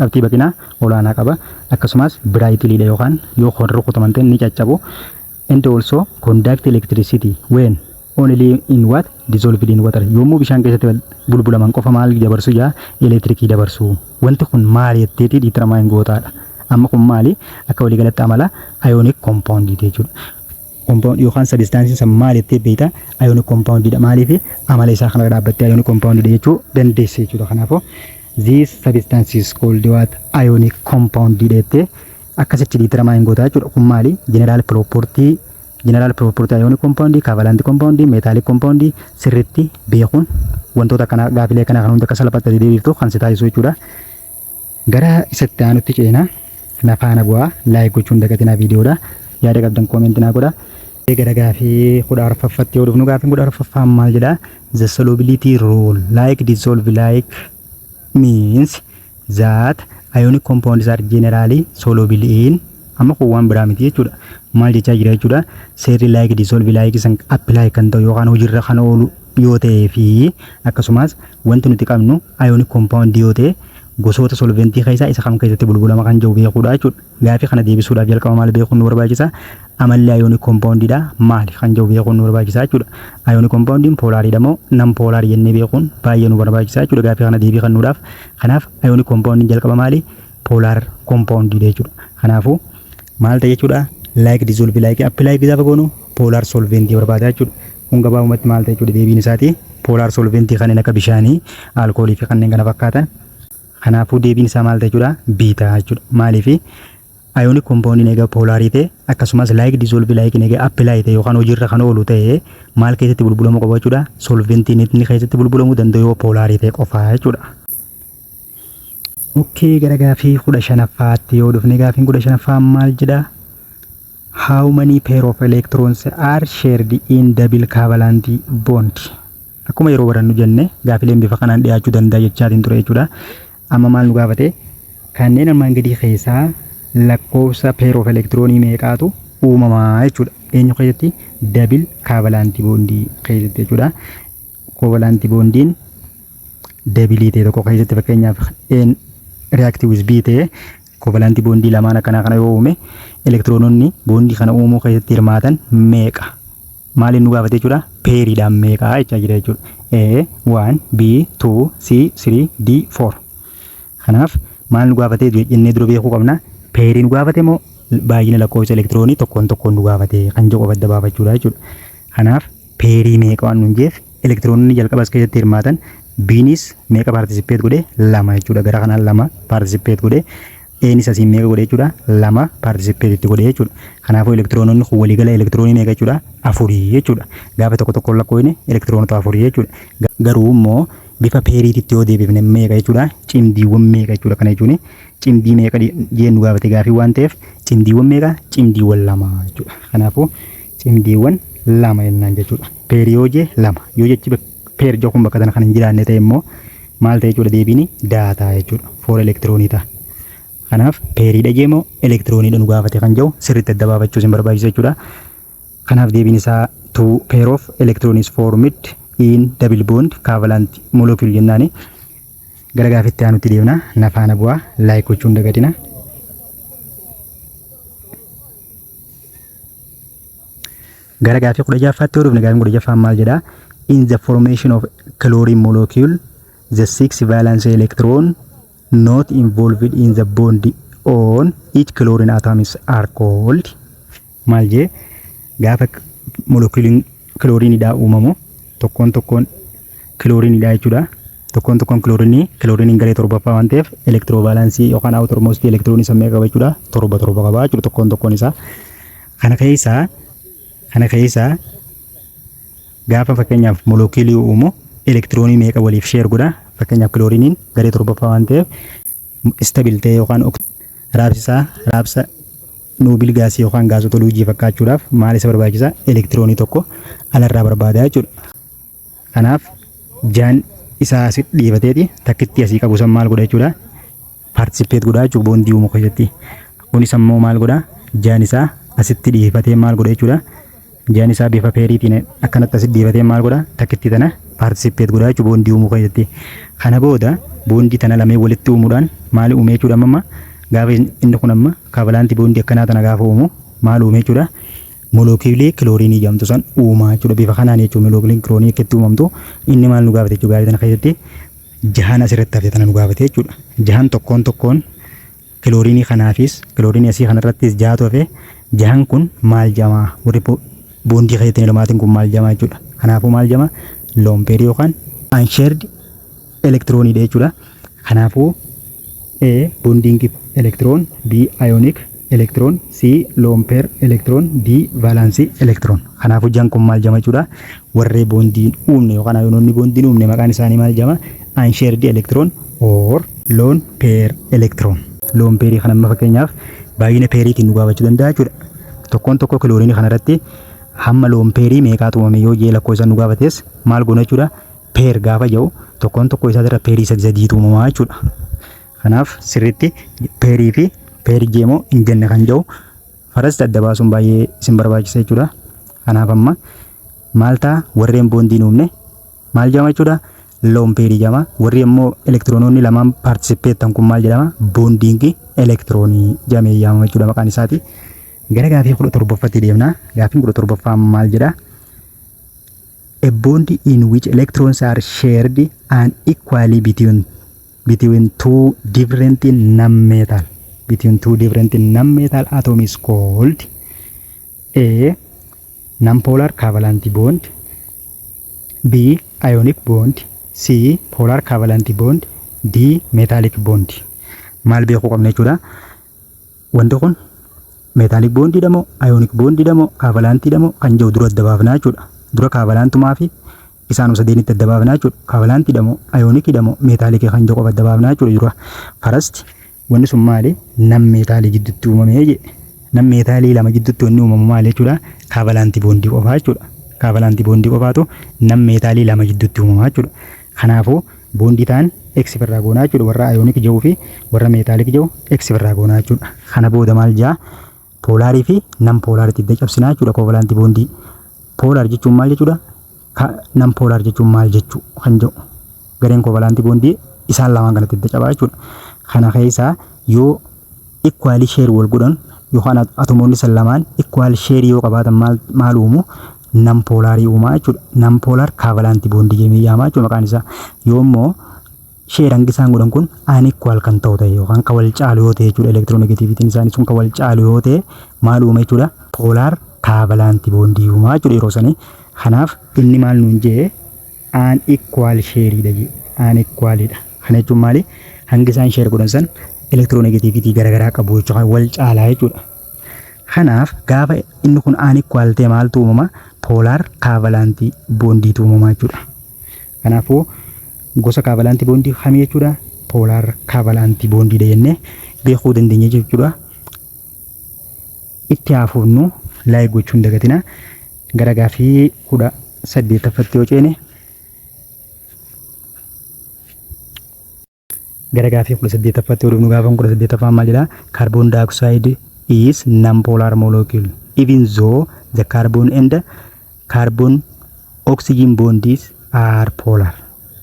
qabxii baqinaa olaanaa qaba. Akkasumas brittleiidha yookaan yoo kan rukutaman ta'e ni caccabu. And also conduct electricity when only in what? Dissolved in water. Yommuu bishaan keessatti bulbulaman qofa maal dabarsu jaa? Elektirikii dabarsu. Wanti kun maali jetteeti determine gootaadha. Amma kun maali? Akka waliigalatti amala ionic compound jechuudha. Compound yookaan substanceiin san maal jettee beekta? Ionic compound dha. Maaliif? Amala isaa kana dhaabbattee ionic compound jechuu dandeesse jechuudha. Kanaafuu this substance is called what? Ionic compound jettee akkasitti determine gootaa jechuudha. Kun maali? General property ionic compound, covalent compound, metallic compound sirriitti beekuun wantoota kana, gaafilee kana kan hunda akka salphaatti deebiftu kan si taasisu jechuudha. Gara isatti aanutti ceena. Na faana bu'aa, like gochuun dagatinaa viidiyoodha. Yaada qabdan comment naa godha. Gara gaafii 14ffaatti yoo dhufnu, gaafiin 14ffaan maal jedha? The solubility rule like dissolve like means that ionic compounds are generally soluble in. Amma kun waan biraa miti jechuudha. Maal jechaa jira jechuudha? Seerri like dissolve like san apply kan ta'u yookaan hojiirra kan oolu yoo ta'ee fi akkasumas wanti nuti qabnu ionic compound yoo ta'e, gosoota solventii keessaa isa kam keessatti bulbulama kan jiru beekuudha jechuudha. Gaafii kana deebisuudhaaf jalqaba maal beekuun nu barbaachisa? Amalli ionic compoundidha maali kan jiru beekuun nu barbaachisa jechuudha. Ionic compoundiin polariidha moo non polar jennee beekuun baay'ee nu barbaachisa jechuudha gaafii kana deebii kennuudhaaf. Kanaaf ionic compoundiin jalqaba maali? Polar compoundidha jechuudha. Kanaafuu maal ta'e jechuudha? Like dissolve like apply gaafa goonu polar solventii barbaada jechuudha. Kun gabaabumatti maal ta'e jechuudha deebiin isaati? Polar solventii kanneen akka bishaanii, alkoolii fi kanneen kana fakkaatan. Kanaafuu deebiin isaa maal ta'e jechuudha? B ta'a jechuudha. Maaliif? Ionic compoundiin egaa polarii ta'e, akkasumas like dissolve like egaa apply ta'e yookaan hojiirra kan oolu ta'e, maal keessatti bulbulamuu qaba jechuudha? Solventiin inni keessatti bulbulamuu danda'u yoo polarii ta'e qofa jechuudha. Okay, gara gaafii 15ffaatti yoo dhufne, gaafiin 15ffaan maal jedha? How many pair of electrons are shared in double covalent bond? Akkuma yeroo barannu jenne, gaafileen bifa kanaan dhiyaachuu danda'a jechaatiin ture jechuudha. Amma maal nu gaafate? Kanneen armaan gadii keessaa lakkoofsa pair of electronii meeqaatu uumamaa jechuudha. Eenyu keessatti? Double covalent bondii keessatti jechuudha. Covalent bondiin doubleii ta'e tokko keessatti, fakkeenyaaf N react with B ta'e, covalent bondii lamaan akkanaa kana yoo uume, elektiroononni bondii kana uumuu keessatti hirmaatan meeqa? Maaliin nu gaafate jechuudha? Pairiidhaan meeqa jechaa jira jechuudha. A 1, B 2, C 3, D 4. Kanaaf maal nu gaafate jennee dura beekuu qabna. Pairii nu gaafate moo baay'ina lakkoofsa elektiroonii tokkoon tokkoon nu gaafate kan jedhu adda baafachuudha jechuudha. Kanaaf pairii meeqa waan nuun jeef, elektiroononni jalqaba as keessatti hirmaatan B'nis meeqa participate godhe? Lama jechuudha. Gara kanaan lama participate godhe. A'nis asiin meeqa godhe jechuudha? Lama participate itti godhe jechuudha. Kanaafuu elektiroononni kun waliigala elektiroonii meeqa jechuudha? Afurii jechuudha. Gaafa tokko tokkoon lakkoofne elektiroonota afurii jechuudha. Garuu immoo bifa pairiititti yoo deebifne meeqa jechuudha? Cimdiiwwan meeqa jechuudha? Kana jechuun cimdii meeqa jennu gaafate gaafii waan ta'eef, cimdiiwwan meeqa? Cimdiiwwan lama jechuudha. Kanaafuu cimdiiwwan lama jennaan jechuudha. Pairii yoo jee lama, yoo jechi pair jedhu kun bakka tana kan hin jiraanne ta'e immoo maal ta'e jechuudha? Deebiin D ta'a jechuudha. Four elektiroonii ta'a. Kanaaf pairiidha jee moo elektirooniidha nu gaafate kan jedhu sirriitti adda baafachuus hin barbaachisu jechuudha. Kanaaf deebiin isaa two pair of electron is formed in double bond covalent molecule jennaani. Gara gaafitti aanutti deemna. Na faana bu'aa, like gochuun hin dagatina. Gara gaafii 16ffaatti yoo dhufne, gaafiin 16ffaan maal jedhaa? In the formation of chlorine molecule, the six valence electron not involved in the bond on each chlorine atoms are called. Maal jee? Gaafa molekuuliin kilooriinidhaa uumamu, tokkoon tokkoon kilooriinidhaa jechuudha. Tokkoon tokkoon kiloorinii, kilooriiniin garee torbaffaa waan ta'eef, electro valence yookaan outermost elektiroonii sammee qaba jechuudha. Torba torba qaba jechuudha tokkoon tokkoon isaa. Kana keessaa gaafa fakkeenyaaf molekuulii uumu elektiroonii meeqa waliif share godha? Fakkeenyaaf kilooriiniin garee torbaffaa waan ta'eef, stable ta'e yookaan raabsisaa raabsa noble gasii yookaan gaasota luujii fakkaachuudhaaf maal isa barbaachisa? Elektiroonii tokko alarraa barbaada jechuudha. Kanaaf jaan isaa asi dhiibateeti takkitti asii qabu san maal godha jechuudha? Participate godha jechuudha bondii uumuu keessatti. Kunis ammoo maal godha? Jaan isaa asitti dhiifatee maal godha jechuudha? Jaan isaa bifa pairiitiin akkanatti asitti dhiifatee maal godha? Takkitti tana participate godha jechuudha bondii uumuu keessatti. Kana booda bondii tana lameen walitti uumuudhaan maal uume jechuudha? Amma gaafa inni kun amma covalent bondii akkanaa tana gaafa uumu maal uume jechuudha? Molookiilii kilooriinii jedhamtu san uumaa jechuudha bifa kanaan jechuudha. Molookiiliin kilooriinii akkatti uumamtu inni maal nu gaafate jechuudha? Gaarii tana keessatti jahaan asirratti hafe tana nu gaafate jechuudha. Jahaan tokkoon tokkoon kilooriinii kanaafis, kilooriinii asii kanarrattis jahatu hafe. Jahan kun maal jedhama? Warri bondii keessatti hirmaatin kun maal jedhama jechuudha? Kanaafuu maal jedhama? Lone pairii yookaan unshared elektirooniidha jechuudha. Kanaafuu A, bonding electron, B, ionic electron, C, lone pair electron, D, valence electron. Kanaafuu jaan kun maal jedhama jechuudha? Warree bondiin uumne yookaan ayoononni bondiin uumne maqaan isaanii maal jedhama? Unshared electron or lone pair electron. Lone pairii kana amma fakkeenyaaf baay'ina pairiitiin nu gaafachuu danda'a jechuudha. Tokkoon tokko kilooriinii kanarratti hamma lone pairii meeqaatu uumame yoo jee lakkoofsa nu gaafates maal goona jechuudha? Pair gaafa jedhu tokkoon tokko isaa irra pairii sadi sadiitu uumamaa jechuudha. Kanaaf sirriitti pairii fi pairii jeemoo hin jenne kan jedhu first adda baasuun baay'ee isin barbaachisa jechuudha. Kanaaf amma maal ta'a? Warreen bondiin uumne maal jedhama jechuudha? Lone pairii jedhama. Warri immoo elektiroonoonni lamaan participate kun maal jedhama? Bonding elektiroonii jedhamee yaamama jechuudha maqaan isaati. Gara gaafii 17ffaatti deemna. Gaafiin 17ffaa maal jedha? A bond in which electrons are shared unequally between two different non-metal between two different non-metal atom is called: A, non-polar covalent bond, B, ionic bond, C, polar covalent bond, D, metallic bond. Maal beekuu qabna jechuudha? Wanti kun metallic bondiidha moo, ionic bondiidha moo, covalentiidha moo kan jedhu dura adda baafnaa jechuudha. Dura covalentumaa fi isaanuma sadeenitti adda baafnaa jechuudha. Covalentiidha moo, ionicidha moo, metallicii kan jedhu qofa adda baafnaa jechuudha dura. First wanni sun maali? Non metalii gidduutti uumamee jedhe. Non metalii lama gidduutti wanni uumamu maali jechuudha? Covalent bondii qofaa jechuudha. Covalent bondii qofaatu non metalii lama gidduutti uumamaa jechuudha. Kanaafuu bondii ta'an X irraa goonaa jechuudha. Warra ionic jedhuu fi warra metallic jedhu X irraa goonaa jechuudha. Kana booda maal jaa? Polarii fi non polaritti adda cabsinaa jechuudha covalent bondii. Polar jechuun maal jechuudha? Non polar jechuun maal jechuu kan jedhu gareen covalent bondii isaan lamaan kanatti adda cabaa jechuudha. Kana keessaa yoo equally share wal godhan yookaan atomoonni san lamaan equal share yoo qabaatan maal maal uumu? Non polarii uumaa jechuudha. Non polar covalent bondii jedhamee yaama jechuudha maqaan isaa. Yoo immoo share hangi isaan godhan kun unequal kan ta'u ta'e yookaan kan wal caalu yoo ta'e jechuudha, electronegativityn isaanii sun kan wal caalu yoo ta'e maal uuma jechuudha? Polar covalent bondii uumaa jechuudha yeroo sanii. Kanaaf inni maal nuun jee? Unequal shareiidha jee, unequalidha. Kana jechuun maali? Hangi isaan share godhan san electronegativity garaagaraa qabu jechuudha, wal caalaa jechuudha. Kanaaf gaafa inni kun unequal ta'e maaltu uumama? Polar covalent bondiitu uumama jechuudha. Kanaafuu gosa covalent bondii kamii jechuudha? Polar covalent bondiidha jennee beekuu dandeenya jechuudha. Itti hafuufnu, like gochuu hin dagatina. Gara gaafii 18ffaatti yoo ceene, gara gaafii 18ffaatti yoo dhufnu, gaafan 18ffaan maal jedhaa? Carbon dioxide is non-polar molecule. even though the carbon and carbon oxygen bonds are polar.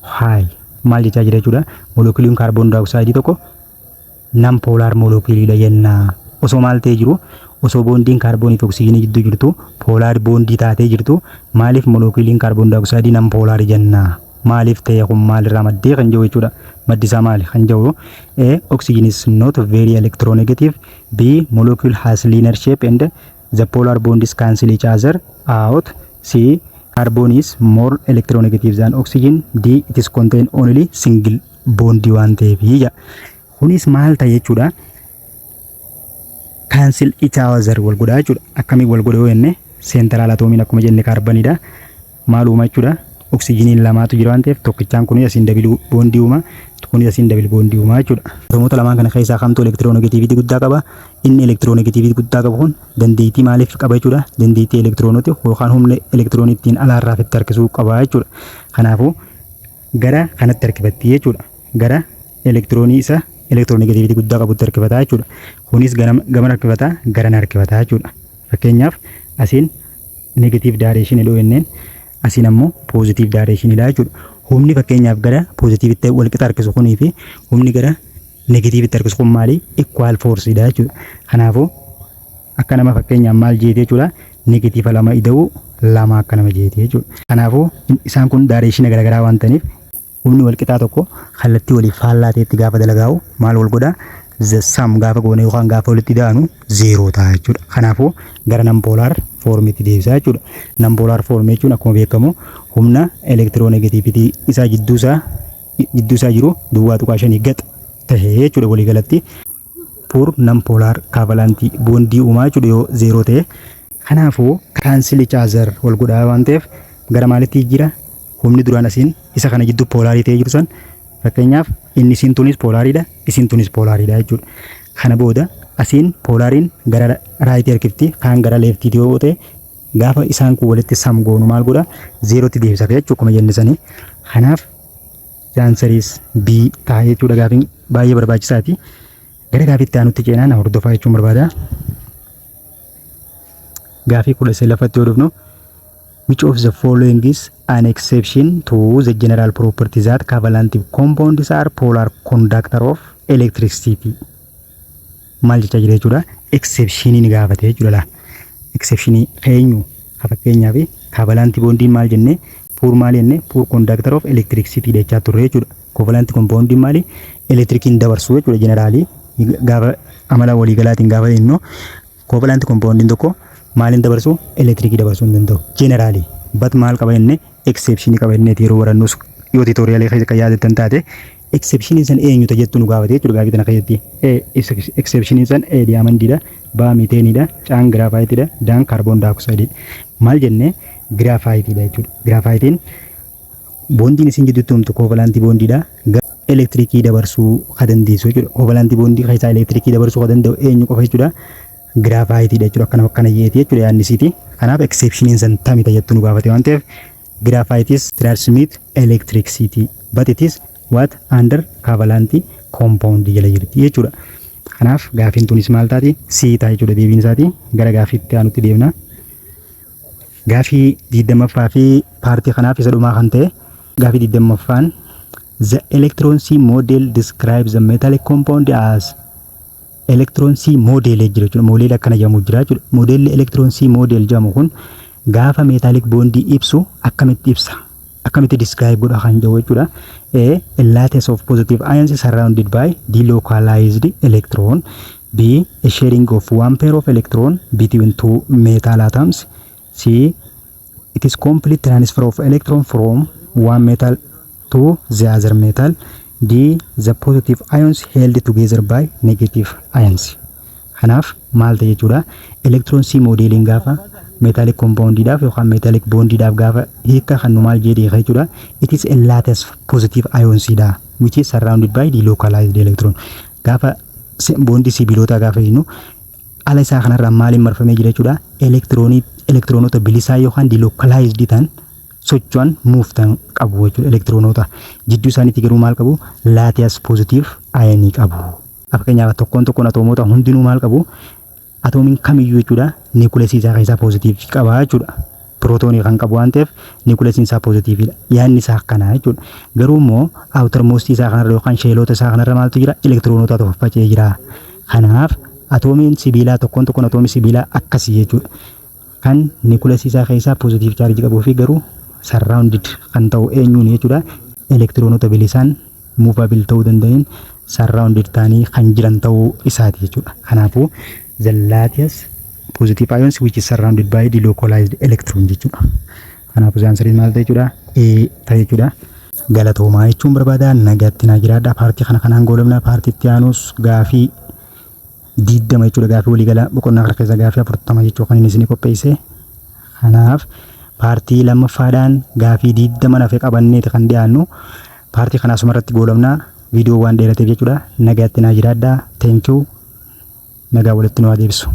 Why? Maal jechaa jira jechuudha? Moleculiin carbon dioxide tokko non polar moleculiidha jenna. Osoo maal ta'ee jiru? Osoo bondiin kaarboonii fi oksijiinii jidduu jirtu polar bondii taatee jirtu, maaliif moleculiin carbon dioxide non polar jenna? Maaliif ta'e kun? Maalirraa maddee kan jiru jechuudha. Maddi isaa maali kan jiru? A. Oxygen is not very electronegative. B. Molecule has linear shape and the polar bonds cancel each other out. C. Carbon is more electronegative than oxygen. D. It is contain only single bond waan ta'eef ija. Kunis maal ta'e jechuudha? Cancel each other wal godhaa jechuudha. Akkamiin wal godha yoo jenne, central atomiin akkuma jenne kaarbaniidha. Maal uuma jechuudha? Oksijiniin lamaatu jira waan ta'eef, tokkichaan kunis asiin double bondii uuma, kunis asiin double bondii uuma jechuudha. Atomoota lamaan kana keessaa kamtu electronegativity guddaa qaba? Inni electronegativity guddaa qabu kun dandeettii maaliif qaba jechuudha? Dandeettii elektiroonoti yookaan humna elektiroonii ittiin alaarraa ofitti harkisuu qaba jechuudha. Kanaafuu gara kanatti harkifatti jechuudha. Gara elektiroonii isa electronegativity guddaa qabutti harkifataa jechuudha. Kunis gama harkifataa, garana harkifataa jechuudha. Fakkeenyaaf, asiin negative direction yoo jenneen, asiin ammoo positive directionidha jechuudha. Humni fakkeenyaaf gara positiveitti wal qixa harkisu kunii fi humni gara negativeitti harkisu kun maali? Equal forceidha jechuudha. Kanaafuu akka nama fakkeenyaaf maal jeete jechuudha? Negative lama ida'uu lama akka nama jeete jechuudha. Kanaafuu isaan kun direction garaagaraa waan ta'aniif, humni wal qixaa tokko kallattii waliif faallaa ta'etti gaafa dalagaa'u maal wal godhaa? The sum gaafa goone yookaan gaafa walitti da'anu zeeroo ta'a jechuudha. Kanaafuu gara non polar formiitti deebisaa jechuudha. Non polar formii jechuun akkuma beekamu humna electronegativity isaa jidduu isaa jiru 0.5 gad tahee jechuudha waliigalatti. Pure non polar covalent bondii uumaa jechuudha yoo zeeroo ta'e. Kanaafuu cancel each other wal godhaa waan ta'eef, gara maalitti jira? Humni duraan asiin isa kana jidduu polarii ta'ee jiru san, fakkeenyaaf inni isiin tunis polariidha, isiin tunis polariidha jechuudha. Kana booda asiin polariin gara rightii harkifti, kaan gara leftiitti yoo ta'e, gaafa isaan kun walitti sum goonu maal godha? Zeerootti deebisa jechuudha akkuma jenne sanii. Kanaaf answer is B ta'a jechuudha. Gaafiin baay'ee barbaachisaati. Gara gaafiitti aanutti ceenaa, na hordofaa jechuun barbaada. Gaafii 19ffatti yoo dhufnu, which of the following is an exception to the general property that covalent compounds are polar conductor of electricity? Maal jechaa jira jechuudha? Exceptionii ni gaafate jechuudha laa. Exceptionii eenyu? Fakkeenyaaf, covalent bondiin maal jenne? Poor maal jenne? Poor conductor of electricity jechaa turre jechuudha. Covalent compoundiin maali? Elektirikiin dabarsu jechuudha. Generalii gaafa amala waliigalaatiin gaafa jennu, covalent compoundiin tokko maaliin dabarsu? Elektirikii dabarsuu hin danda'u generalii. But maal qaba jenne? Exceptionii qaba jenne. Yeroo barannus yoo tutorialii keessa kan yaadattan taate, exceptionii san eenyuta jettu nu gaafate jechuudha gaafii tana keessatti. A, exceptionii san A, diamondiidha, B, methaneiidha, C'n graphiteiidha, D'n carbon dioxideiidha. Maal jenne? Graphiteiidha jechuudha. Graphiteiin bondiin isin jidduutti uumtu covalent bondiidha. Elektirikii dabarsuu ka dandeessu jechuudha. Covalent bondii keessaa elektirikii dabarsuu ka danda'u eenyu qofa jechuudha? Graphiteiidha jechuudha. Akkana akkana yeeti jechuudha yaadni isiiti. Kanaaf exceptioniin san tamita jettu nu gaafate waan ta'eef, graphites transmit electricity, but it is what? Under covalent compound jala jirti jechuudha. Kanaaf gaafiin tunis maal taati? C ta'a jechuudha deebiin isaati. Gara gaafiitti aanutti deemna. Gaafii 20ffaa fi partii kanaaf isa dhumaa kan ta'e, gaafii 20ffaan, the electron sea model describes the metallic compound as. Electron sea model jira jechuudha. Model akkana jedhamu jira jechuudha. Modelli electron sea model jedhamu kun gaafa metallic bondii ibsu akkamitti ibsa? Akkamitti describe godha kan jedhu jechuudha. A. A lattice of positive ions surrounded by delocalized electron. B. A sharing of one pair of electron between two metal atoms. C. It is complete transfer of electron from one metal to the other metal. D. The positive ions held together by negative ions. Kanaaf maal ta'e jechuudha? Electron sea modeliin gaafa metallic compoundiidhaaf yookaan metallic bondiidhaaf gaafa hiika kan nu maal jedhee jechuudha? It is a lattice positive ionsidha, which is surrounded by delocalized electron. Gaafa bondii sibiilotaa gaafa jennu, ala isaa kanarraa maaliin marfamee jira jechuudha? Elektiroonii, elektiroonota bilisaa yookaan delocalized ta'an, socho'an, move ta'an qabu jechuudha. Elektiroonota jidduu isaaniitti garuu maal qabu? Lattice positive ionii qabu. Fakkeenyaaf, tokkoon tokkoon atoomoota hundinuu maal qabu? Atoomiin kamiyyuu jechuudha niikuleesii isaa keessaa positive qaba jechuudha. Pirootoonii kan qabu waan ta'eef niikuleesiin isaa poozitiividha. Yaadni isaa akkanaa jechuudha. Garuu immoo outermost isaa kanarra yookaan sheelota isaa kanarra maaltu jira? Elektiroonotatu faffaca'ee jira. Kanaaf atoomiin sibiilaa tokkoon tokkoon atoomii sibiilaa akkasii jechuudha. Kan niikuleesii isaa keessaa positive charge qabuu fi garuu surrounded kan ta'u eenyuun jechuudha? Elektiroonota bilisaan movable ta'uu danda'in surrounded ta'anii kan jiran ta'uu isaati jechuudha. Kanaafuu the lattice positive ions which is surrounded by delocalized electron jechuudha. Kanaafuu answeriin maal ta'e jechuudha? A ta'e jechuudha. Galatoomaa jechuun barbaada, nagaatti naa jiraadha. Paartii kana kanaan goolabna. Paartii itti aanus gaafii 20 jechuudha. Gaafii waliigala boqonnaa kana keessa gaafii 40 jechuu kan inni isinii qopheesse. Kanaaf paartii lammaffaadhaan gaafii 20 nafe qabanneeti kan dhiyaannu. Paartii kana asuma irratti goolabna. Viidiyoo waan dheerateef jechuudha. Nagaatti naa jiraadha. Thank you. Nagaa walitti nu haa deebisu.